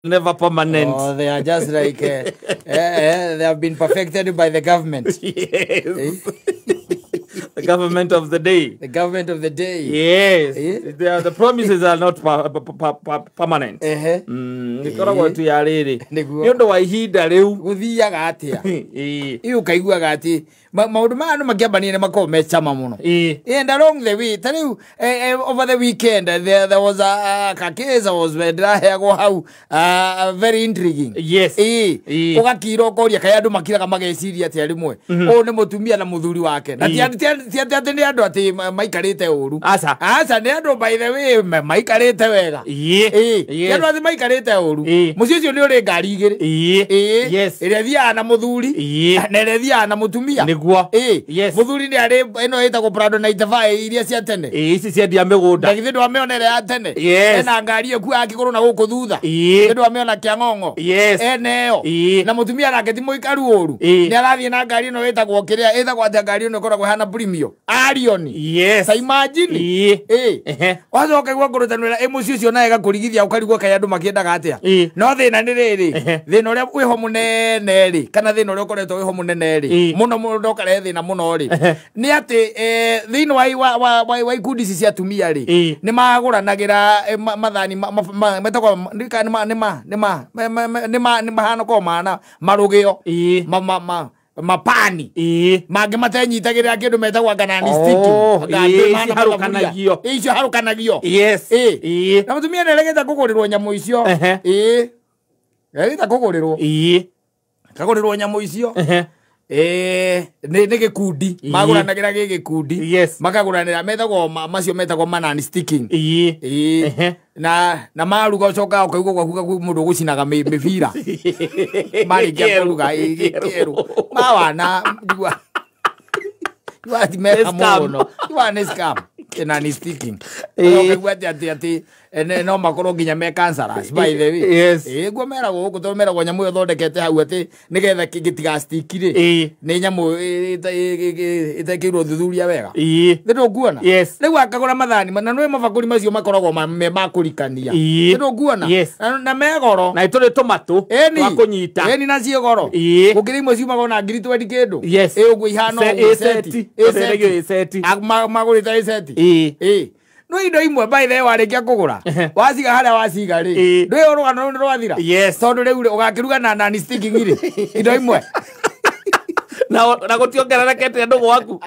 Never permanent. Oh, they are just like they have been perfected by the government. Yes. The government of the day. The government of the day. Yes. Eh? The promises are not permanent. Ehe. Ikoragwo tu ya rĩrĩ. Nĩguo. Nĩ ũndũ wa ihinda rĩu. Gũthiaga atĩa? Ĩĩ. Ĩ ũkaiguaga atĩ maũndũ maya andũ makĩambania nĩ makoragwo me cama mũno. Ĩĩ. And along the way, ta rĩu over the weekend there was a case I was ndĩraheagwo hau, very intriguing. Yes. Ĩĩ. Ĩĩ. Ũgakira ũkoria kaĩ andũ makiraga mageciria atĩa rĩmwe. Ũyũ nĩ mũtumia na mũthuri wake. Na ti atĩ nĩ andũ atĩ maikarĩte ũru. Aca. Aca, nĩ andũ by the way maikarĩte wega. Ĩĩ. Ĩĩ. Ti Yes. andũ atĩ maikarĩte ũru. Ĩĩ. Mũciĩ ũcio nĩ ũrĩ ngari igĩrĩ. Ĩĩ. Ĩĩ. Yes. Ĩrĩa ĩthiaga na mũthuri Ĩĩ. na ĩrĩa ĩthiaga na mũtumia. Nĩguo. Ĩĩ. Yes. Mũthuri nĩ arĩ ĩno ĩtagwo Prado 95 iria cia tene. Ĩĩ, ici ciendia mĩgũnda. Na githĩ ndwamĩona ĩrĩa ya tene? Yes. Ena ngari ĩkuaga kĩgũrũ na gũkũ thutha. Ĩĩ. Githĩ ndwamĩona kĩang'ong'o? Yes. Ena ĩyo. Ĩĩ. Na mũtumia nake ti mũikaru ũru. Ĩĩ. Nĩ arathiĩ na ngari ĩno ĩtagwo kĩrĩa ĩtagwo atĩa ngari ĩno ĩkoragwo ĩhana Premio. Arion. Yes. Ta imagine. Ĩĩ. Ĩĩ. Ehe. Wacoka igua ngũrũtanĩra ĩ mũciĩ ũcio nawe ĩgakũrigithia ũkarigwo kaĩ andũ makĩendaga atĩa. Ĩĩ. No thĩna nĩ rĩrĩ, Ehe. thĩna ũrĩa wĩho mũnene rĩ, kana thĩna ũrĩa ũkoretwo wĩho mũnene rĩ, Ĩĩ. mũno mũno ndokarehe thĩna mũno rĩ, Ehe. nĩ atĩ thĩinĩ wa ikundi ici cia atumia rĩ, Ĩĩ. nĩ magũranagĩra mathani metagwo ndika nĩ ma nĩ ma nĩ ma me- me- me- nĩ ma nĩ mahana korwo mahana marũgĩo. Ĩĩ. Mapani. Ĩĩ. Mangĩ matenyitagĩrĩra kĩndũ metagwo anga nani Oh, sticking. Anga ĩĩ, ndĩ ici mana harũkanagio. mathaburia. Ĩĩ, icio harũkanagio. Yes. Ĩĩ. Ĩĩ. Na mũtumia nĩaregete kũgũrĩrwo nyamũ icio. Ehe. Ĩĩ. Nĩaregete kũgũrĩrwo. Ĩĩ. Kagũrĩrwo nyamũ icio. Ehe. Ĩĩ, nĩ gĩkundi. Ĩĩ. Magũranagĩra gĩ gĩkundi. Yes. Makagũranĩra metagwo macio metagwo ma non sticking. Ĩĩ. Ĩĩ. Ehe. Na maruga ũcokaga ũkaigua gwaku kwĩ mũndũ ũgũcinaga mĩbira. Marĩkia kũruga, ĩĩ, gĩkĩerũ. Mawana, njigua. Njigua ti mega Nĩ scam. mũno. Njigua nĩ scam. Non sticking. Ĩĩ. Ũkaigua atĩ no makorwo nginya me cancerous by the way. Yes. Ĩĩ, guo meragwo gũkũ tondũ meragwo nyamũ ĩyo ĩthondekete hau atĩ nĩgetha gĩtigastiki rĩ. Ĩĩ. Nĩ nyamũ ĩtekĩirwo ũthuthuria wega. Ĩĩ. Nĩ ndũkuona? Yes. Rĩu akagũra mathani na nĩ mabakũri macio makoragwo me ma kũrikania. Ĩĩ. Nĩ ndũkuona? Yes. Na me goro. Na itũrĩ tũmatũ Ĩni. twa kũnyita. Ĩni na ciĩ goro. Ĩĩ. Gũkĩrĩ imwe ciumaga ona ngiri twendi kĩndũ. Yes. Ĩ ũguo ihana ũguo ĩ seti. Ĩ Ĩ seti. seti. Magũrĩte ĩ seti. Ĩĩ. Ĩĩ. No indo imwe by the way warĩkia kũgũra. Ehe. Waciga harĩa waciga rĩ. Ĩĩ. Ndũĩ rũgano rũu nĩ rwathira. Yes. Tondũ rĩu rĩ ũgakĩruga na non sticking rĩ. Indo imwe. Na gũtiongererekete andũ gwaku.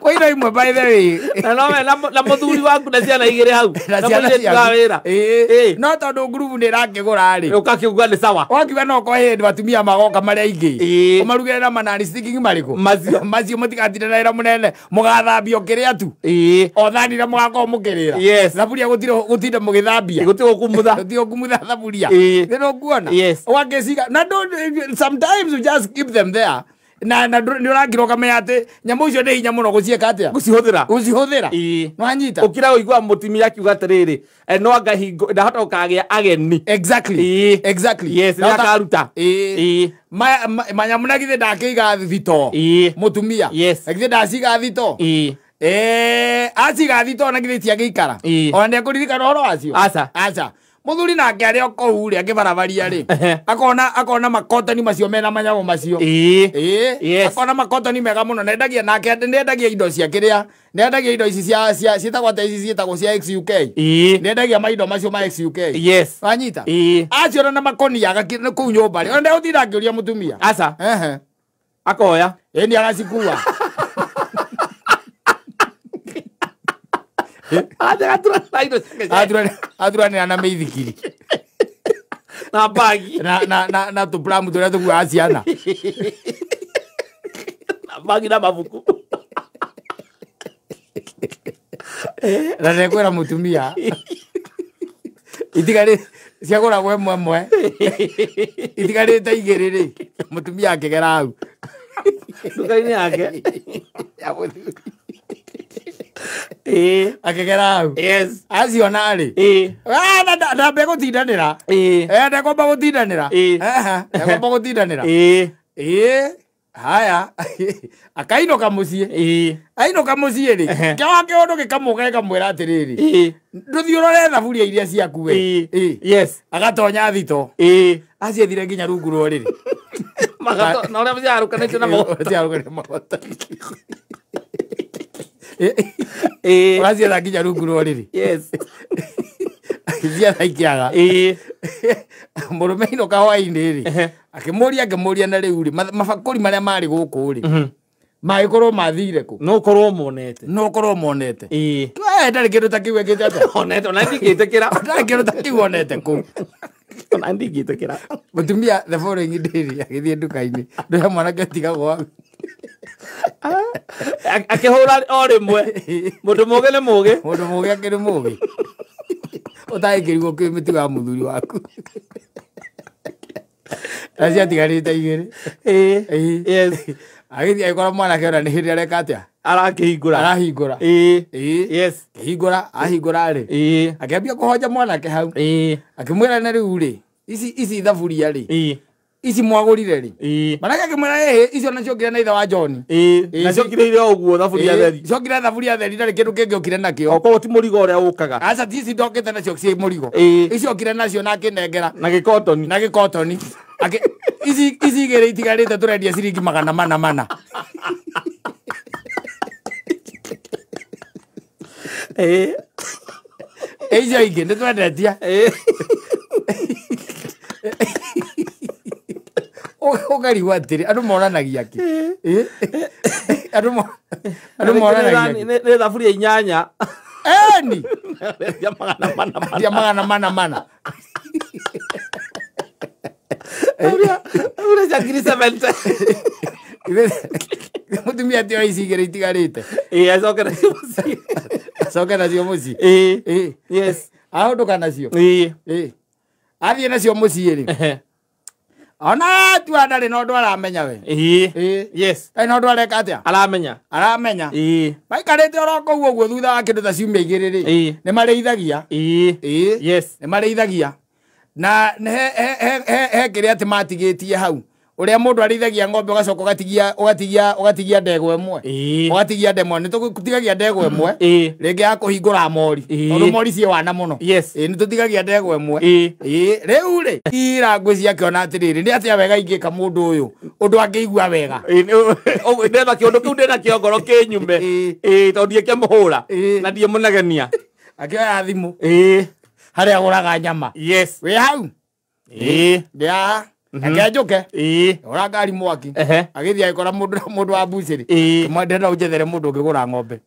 Kwa indo imwe by the way. Na nowe na mũthuri waku na ciana igĩrĩ hau. Na ciana mũirĩtu wa ciaku. wĩra. Ĩĩ. Ĩĩ. No tondũ ngurubu nĩ ĩrakĩgũra rĩ. Ũkakiuga nĩ sawa. Wakiuga no kwa hĩndĩ atumia magoka marĩa aingĩ. Ĩĩ. Ũmarugĩre na ma non sticking marĩkũ? Macio. Macio mũtigatinda na wĩra mũnene. Mũgathambio kĩrĩa tu. Ĩĩ. O thani na mũgakorwo mũkĩrĩra. Yes. Thaburia gũtinda mũgĩthambia. Gũtirĩ gũkumutha. Gũtirĩ gũkumutha thaburia. Ĩĩ. Nĩ ũkuona? Yes. Ũgakĩciga na don't sometimes you just keep them there. Na nĩ ũrakira ũkamenya atĩ nyamũ icio nĩ hinya mũno gũciĩka atĩa? Gũcihũthĩra. Gũcihũthĩra. Ĩĩ. Nĩwanyita? Ũkira ũigua mũtumia akiuga atĩrĩrĩ, no anga hingo ndahota gũkagĩa ageni. Exactly. Ĩĩ. Exactly. Yes, Na nĩ akaruta. Ĩĩ. Ĩĩ. Manyamũ na githĩ ndakĩiga thitoo. Ĩĩ. Mũtumia. Yes. Na githĩ ndaciga thitoo. Ĩĩ. Aciga thitoo na githĩ tiagĩikara. Ĩĩ. Ona nĩekũririkana ũhoro wacio. Aca. Aca. Mũthuri nake arĩ o kũu rĩ akĩbarabaria rĩ. Ehe. Akona makotoni macio mena manyamũ macio. Ĩĩ. Ĩĩ. Yes. Akona makotoni mega mũno na endagia nake nĩendagia indo cia kĩrĩa. Nĩendagia indo ici cia ciĩtagwo atĩa ici ciĩtagwo cia XUK. Ĩĩ. Nĩendagia maindo macio ma XUK. Yes. Wanyita? Ĩĩ. Aciona na makonia kũu nyũmba rĩ. Ona ndegũtinda akĩũria mũtumia. Aca. Ehe. Akoya. Ĩni agacikua. Atura indo ciake. Aturanĩra na mĩithikiri. Na bagi. Na tũpramu tũrĩa tũkuaga ciana. Na bagi na mabuku. Na ndekwĩra mũtumia. Itigarĩ ciagũragwo ĩmwe ĩmwe. Itigarĩte igĩrĩ rĩ. Mũtumia akĩgera hau. Nduka-inĩ yake. Ya mũthuri. Ĩĩ. Akĩgera hau. Yes. Aciona rĩ. Ĩĩ. Ndambe gũtindanĩra. Ĩĩ. Ndekwamba gũtindanĩra. Ĩĩ. Ehe, ndekwamba gũtindanĩra. Ĩĩ. Ĩĩ. Haya akainũka mũciĩ. Ainũka mũciĩ rĩ, kĩoha kĩũndũ gĩkamũka gĩkamwĩra atĩrĩrĩ, ndũthiĩ ũrore thaburia iria ciaku we. Yes. Agatonya thito. Aciethire nginya rungu rwa ũrĩrĩ. Na ũrĩa ciarũkanĩtio na magoti. Ciarũkanĩtio magoti. Ũracietha nginya rungu rwa ũrĩrĩ. Yes. Cietha ikĩaga. Mũrũme ainũka hwaĩ-inĩ rĩ, akĩmũria na rĩu rĩ, mabakũri marĩa marĩ gũkũ rĩ, magĩkorwo mathire kũ? No ũkorwo monete. No ũkorwo monete. Ndarĩ kĩndũ ta kĩu ekĩte atĩa? Onete, ona ndingĩtĩkĩra. Ndarĩ kĩndũ ta kĩu onete kũu. Ona ndingĩtĩkĩra. Mũtumia the following day rĩ, agĩthiĩ nduka-inĩ. Ndũhe mwanake atigagwo hau. Akĩhũra o rĩmwe. Mũndũ mũũgĩ nĩ mũũgĩ. Mũndũ mũũgĩ akĩrĩ mũũgĩ. Ũtangĩkĩrigwo kwĩ mĩtugo ya mũthuri waku. Na ciatigarĩte igĩrĩ. Yes. Agĩthiĩ agĩkora mwanake ona nĩ hĩndĩ areka atĩa? Arakĩhingũra. Arahingũra. Yes. Akĩhingũra, ahingũra rĩ. Akĩambia kũhonja mwanake hau. Akĩmwĩra na rĩu rĩ, ici thaburia rĩ. Ici mwagũrire rĩ. Mwanake akĩmwĩra icio nacio okire na ithe wa John. Na ciokire irĩ o ũguo thaburia theri. Ciokire thaburia theri ndarĩ kĩndũ kĩngĩ okire nakĩo. Okorwo ti mũrigo ũrĩa ũkaga. Aca ti ici ndokĩte nacio ciĩ mũrigo. Ici okire nacio na akĩnengera. Na gĩkotoni. Na gĩkotoni. Ici igĩrĩ itigarĩte tũrendia ciringi 400. Icio ingĩ nĩ twendetie. Ũkarigwo atĩrĩ, andũ moranagia kĩ? Andũ moranagia kĩ? Nĩ thaburia 8. Eni! Rendia 400. Rendia 400. Thaburia cia ngiri 70. Mũtumia ti oe ici igĩrĩ itigarĩte. Acoke nacio mũciĩ. Acoke nacio mũciĩ. Yes. Ahũndũka nacio. Athiĩ nacio mũciĩ rĩ. Ona tua ndarĩ na ũndũ aramenya we. Yes. Ndarĩ na ũndũ areka atĩa? Aramenya. Aramenya. Maikarĩte oro kũu ũguo thutha wa kĩndũ ta ciumia igĩrĩ rĩ. Nĩ marĩithagia. Yes. Nĩ marĩithagia. Na he kĩrĩa atĩ matigĩtie hau. Ũrĩa mũndũ arĩithagia ng'ombe ũgacoka ũgatigia ndegwa ĩmwe. Ũgatigia ndegwa, nĩ tũtigagia ndegwa ĩmwe. Rĩngĩ ya kũhingũra mori. Tondũ mori ciĩ wana mũno. Yes. Nĩ tũtigagia ndegwa ĩmwe. Rĩu rĩ, ira ngwĩciria akĩona atĩrĩrĩ, nĩ atĩa wega ingĩka mũndũ ũyũ ũndũ angĩigua wega. Ndetha kĩũndũ kĩu ndĩnakĩo ngoro kĩnyume. Tondũ ndiĩkĩmũhũra na ndiĩmũnegenia. Akĩoya thimũ. Harĩa agũraga nyama. Yes. Wĩ hau? Ndĩ haha. Akĩanjũke. Ora ngari mwaki. Agĩthiĩ agĩkora mũndũ wa mbucĩrĩ. Kĩmwendera ũnjethere mũndũ ũngĩgũra ng'ombe.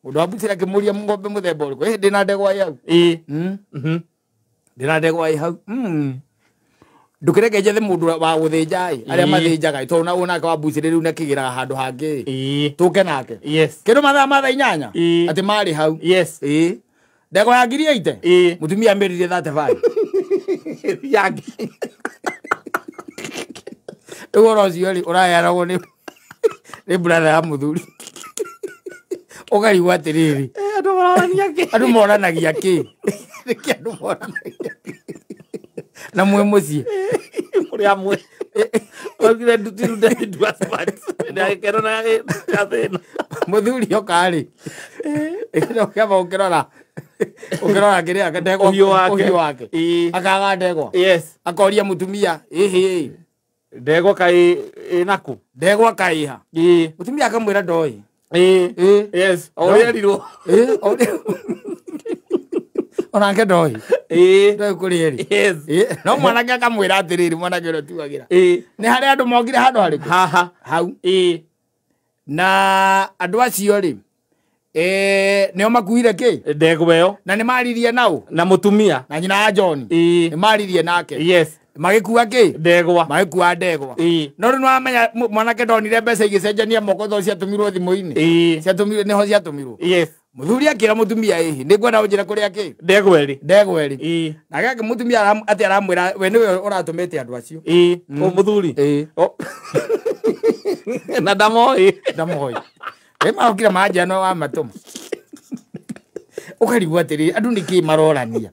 Mũndũ wa mbucĩrĩ akĩmũria ng'ombe mũthemba ũrĩkũ. Ndĩna ndegwa ĩ hau. Ndĩna ndegwa ĩ hau. Ndũkĩreke njethe mũndũ wa gũthĩnja ĩ, arĩa mathĩnjaga ĩ, tondũ nake wa mbucĩrĩ rĩu nĩakĩgĩraga handũ hangĩ ĩ. Tũke nake. Yes. Kĩndũ mathaa ma thaa 8. Atĩ marĩ hau. Yes. Ndegwa ya ngiri 80. Mũtumia amĩririe 35. Yangi. Rĩu ũhoro ũcio rĩ, ũraheanagwo nĩ brother ya mũthuri. Ũkarigwo atĩrĩrĩ. Andũ maroranagia kĩ? Andũ moranagia kĩ? Nĩkĩ andũ moranagia kĩ? Na mwĩ mũciĩ. Mũrĩ amwe. Waugire nduti ndua smart. Ndagĩkeno na gathĩna. Mũthuri oka rĩ. Ũkĩamba ũkĩrora. Ũkĩrora kĩrĩa ndegwa Ũhiũ wake. Ũhiũ wake. Akaga ndegwa. Yes. Akoria mũtumia, ĩhĩ. Ndegwa kaĩ ĩnaku? Ndegwa kaĩ ha? Mũtumia akamwĩra ndoĩ. Yes. O ũrĩa erirwo. Onake ndoĩ. Ndoĩ kũrĩa ĩrĩ. Yes. No mwanake akamwĩra atĩrĩrĩ, mwanake ũrĩa ũtuagĩra. Nĩ harĩa andũ mokire handũ harĩkũ? Haha. Hau. Na andũ acio rĩ, nĩo makuire kĩ? Ndegwa ĩyo. Na nĩ maririe nao? Na mũtumia. Na nyina wa John. Nĩ maririe nake. Yes. Magĩkua kĩ? Ndegwa. Magĩkua ndegwa. No rĩu nĩwamenya mwanake ndonire mbeca igĩcenjania moko tondũ ciatũmirwo thimũ-inĩ. Ciatũmirwo, nĩho ciatũmirwo. Yes. Mũthuri akĩra mũtumia ĩhĩ, nĩngwenda ũnjĩre kũrĩa kĩ? Ndegwa ĩrĩ. Ndegwa ĩrĩ. Nake mũtumia atĩ aramwĩra we nĩwe ũratũmĩte andũ acio. O mũthuri. Na ndamoĩ. Ndamoĩ. Marokire manjia no wamatũma. Ũkarigwo atĩrĩrĩ, andũ nĩkĩ marorania?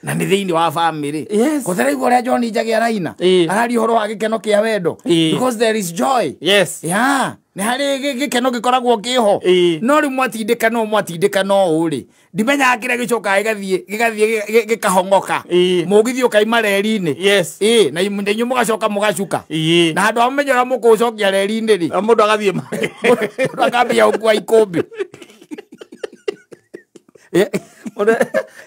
Na nĩ thĩinĩ wa family. Yes. Kũtheraigua ũrĩa John Njagi araina. Ĩĩ. Araria ũhoro wa gĩkeno kĩa wendo. Ĩĩ. Because there is joy. Yes. Yeah. Nĩ harĩ gĩkeno gĩkoragwo kĩho. Ĩĩ. No rĩu mwatindĩka no ũũ rĩ, ndimenyaga kĩrĩa gĩcokaga gĩgathiĩ gĩkahong'oka. Ĩĩ. Mũgithi ũkaima reri-inĩ. Yes. Ĩĩ, na inyuĩ mũgacoka mũgacuka. Ĩĩ. Na handũ ha mũmenye ũrĩa mũkũũcokia reri-inĩ rĩ, Na mũndũ agathiĩ mũndũ akambia gũkua ikũmbĩ.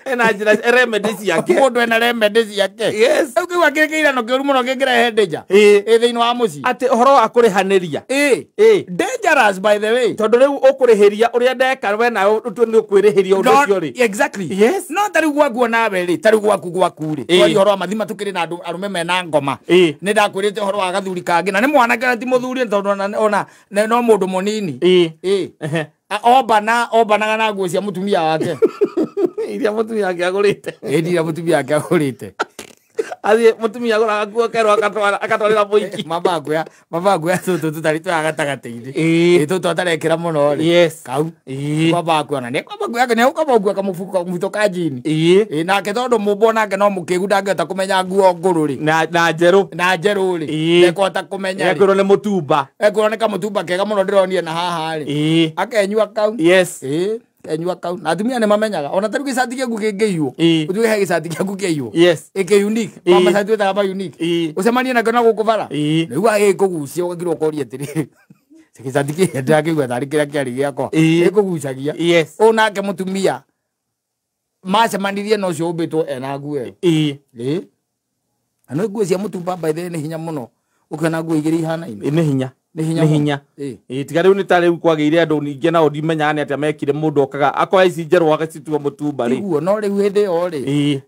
Ena njĩra remedy ciake. Mũndũ ena remedy ciake. Yes. Rĩu kĩu akĩrĩ kĩirano kĩũru mũno kĩngĩrehe danger. Ĩĩ. Ĩ thĩinĩ wa mũciĩ. Atĩ ũhoro wa kũrĩhanĩria. Ĩĩ. Ĩĩ. Dangerous by the way. Tondũ rĩu ũkũrĩhĩria ũrĩa ndeka we nawe ũtue nĩ ũkwĩrĩhĩria ũndũ ũcio rĩ. Exactly. Yes. No ta rĩu gwaku nawe rĩ, ta rĩu gwaku rĩ. Ĩĩ. Twaria ũhoro wa mathima tũkĩrĩ na andũ arũme mena ngoma. Ĩĩ. Nĩ ndakwĩrĩte ũhoro wa gathuri kangĩ na nĩ mwanake na ti mũthuri tondũ ona no mũndũ mũnini. Ĩĩ. Ĩĩ. Ehe. Ombanaga na nguo cia mũtumia wake. Iria mũtumia wake agũrĩte. Ĩĩ, iria mũtumia wake agũrĩte. Athiĩ mũtumia agũraga nguo kerwo akatwarĩra mũiki. Mabangũ ya tũtũ tũtarĩ twa gatagatĩ-inĩ. Ĩĩ. Ĩĩ, tũtũ atarekĩra mũno rĩ. Yes. Kau. Ĩĩ. Kwamba kuona nĩ kwamba kuona nĩ kwamba kuona kamũbuko kamũbuto ka jini. Ĩĩ. Ĩĩ, nake tondũ mũmbo nake no mũkĩgu ndangĩhota kũmenya nguo ngũrũ rĩ. Na njerũ. Na njerũ rĩ. Ĩĩ. Ndekũhota kũmenya rĩ. Ekwĩrwo nĩ mũtumba. Ekwĩrwo nĩ kamũtumba kega mũno ndĩronire na haha rĩ. Ĩĩ. Akenyua kau. Yes. Ĩĩ. Kenyua kau. Na atumia nĩ mamenyaga. Ona ta rĩu gĩcati gĩaku kĩngĩiywo. Ĩĩ. Ũtuĩke he gĩcati gĩaku kĩaiywo. Yes. Ĩkĩ unique. Ĩĩ. Mamacati twĩtaga ma unique. Ĩĩ. Ũcemanie nakĩo na gũkũ bara. Ĩĩ. Rĩu agĩkũgucia ũgakirwo ũkoria atĩrĩrĩ. Gĩcati kĩrĩa ndĩrakĩigua tarĩ kĩrĩa kĩarĩ gĩakwa. Ĩĩ. Ĩkũgucagia. Yes. Ũũ nake mũtumia macemanirie na ũcio ũmbĩtwo ena nguo ĩyo. Ĩĩ. Ĩĩ. Na no nguo cia mũtumba by the way nĩ hinya mũno. Ũkĩona nguo igĩrĩ ihanaine. Nĩ hinya. Nĩ hinya Nĩ mũno. hinya. Ĩĩ. Ĩĩ, tiga rĩu nĩ ta rĩu kwagĩire andũ ningĩ nao ndimenyaga nĩ atĩa mekire mũndũ okaga akoya ici njerũ agacitua mũtumba rĩ. Tiguo no rĩu hĩndĩ ĩyo rĩ. Ĩĩ.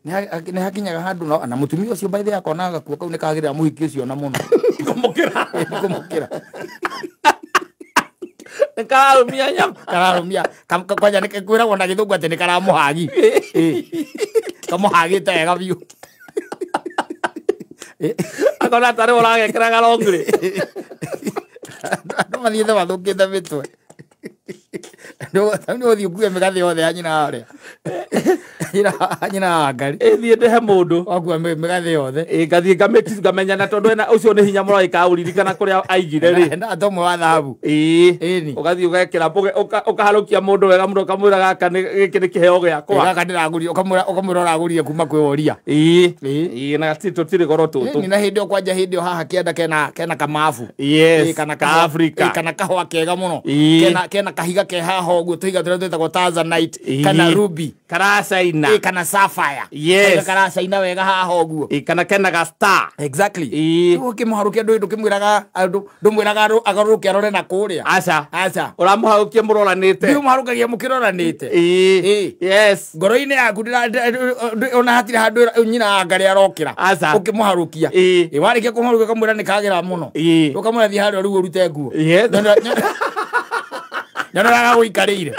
Nĩ hakinyaga handũ na mũtumia ũcio by the way akona gakuo kau nĩ kagĩrĩra mũhiki ũcio na mũno. Kũmũkĩra. Kũmũkĩra. Nĩ kararũmia nyama. Kararũmia. Kwanja nĩ kwĩragwo na gĩthũngũ atĩ nĩ karamũhagi. Ĩĩ. Kamũhagĩte wega biũ. Akona tarĩ ũragekĩraga long rĩ. Andũ mathiĩte mathũkĩte mĩtwe. Nĩ ũthiĩ ũkue mĩgathĩ yothe ya nyina harĩa. Nyina wa Ngarĩ. Ĩĩ, thiĩ ndĩhe mũndũ. Wakua mĩgathĩ yothe. Ĩĩ, ngathiĩ ngamenya na tondũ ena ũcio nĩ hinya mũno ĩkaũririkana kũrĩa aigire rĩ. Ena tomwe wa thahabu. Ĩĩ. Ĩni. Ũgathiĩ ũgekĩra ũkaharũkia mũndũ wega mũno ũkamwĩra gaka gĩkĩ nĩ kĩheo gĩakwa. Gaka ndĩragũrire ũkamwĩra ũragũrire kuma kwĩ Woria. Ĩĩ. Ĩĩ. Ĩĩ, na tũtirĩ goro tũtũ. Ĩni na hĩndĩ ĩyo kwanja hĩndĩ ĩyo haha kĩanda kena kamabu. Yes. Kana ka Africa. Kana kahũa kega mũno. Ĩĩ. Kena kahiga ke haha ũguo tũhiga tũrĩa twĩtagwo Tanzanite Ĩĩ. kana ruby. Karacaina. Ĩĩ, kana sapphire. Yes. Kahiga karacaina wega haha ũguo. Ĩĩ, kana kena ga star. Exactly. Ĩĩ. Rĩu ũkĩmũharũkia ndũĩ ndũkĩmwĩraga ndũmwĩraga agarũrũke arore na kũrĩa. Aca. Aca. Ũramũharũkia mũroranĩte. Ndiũ mũharũkagia mũkĩroranĩte. Ĩĩ. Ĩĩ. Yes. Ngoro-inĩ yaku ona hatirĩ handũ nyina wa Ngarĩ arokĩra. Aca. Ũkĩmũharũkia. Ĩĩ. Ĩĩ, warĩkia kũmũharũkia ũkamwĩra nĩ kagĩra mũno. Ĩĩ. Ũkamwĩra thiĩ harĩa rĩu ũrute nguo. Yes. Nyonoraga gũikarĩire.